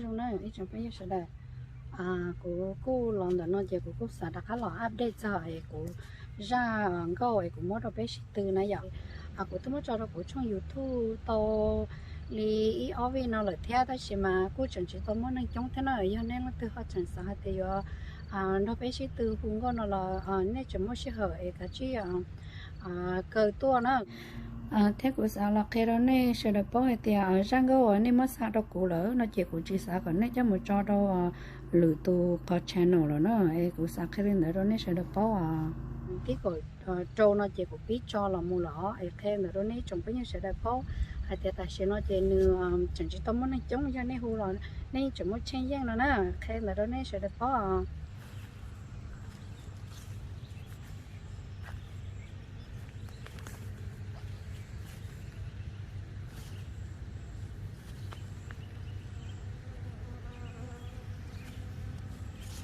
Zoo na ib tsoom phooj ywg sawv daws, kuv kuj los ntawm no ces kuv kuj xav rov qab los update txog es kuv zaj nkauj es kuv muab rau peb sib tw na yom. Kuv twb muab tso rau kuv tshooj YouTube tau li ib ob vij no lawm thiab, tab sis mas kuj tseem tsis tau muaj neeg coob thiab na. Yog nej leej twg ho tseem xav hais tias yuav nrog peb sib tw hu nkauj no los nej tseem muaj sij hawm es kav tsij kaw tuaj na. Thiab kuv xav los qhia rau nej sawv daws paub hais tias zaj nkauj uas nej muab xa rau kuv lawm no ces kuv tsis xav kom nej coj mus tso rau lwm tus qhov channel lawm na. Es kuv xav qhia li ntawd rau nej sawv daws paub os. Thib kaum rau no ces kuv pib tso los mus lawm os, es qhia ntawd rau nej tsoom phooj ywg sawv daws paub hais tias tam sim no ces nws tseem tsis tau muaj neeg coob, yog nej hu los nej tseem muaj tsheej yeej no na. Qhia ntawd rau nej sawv daws paub os.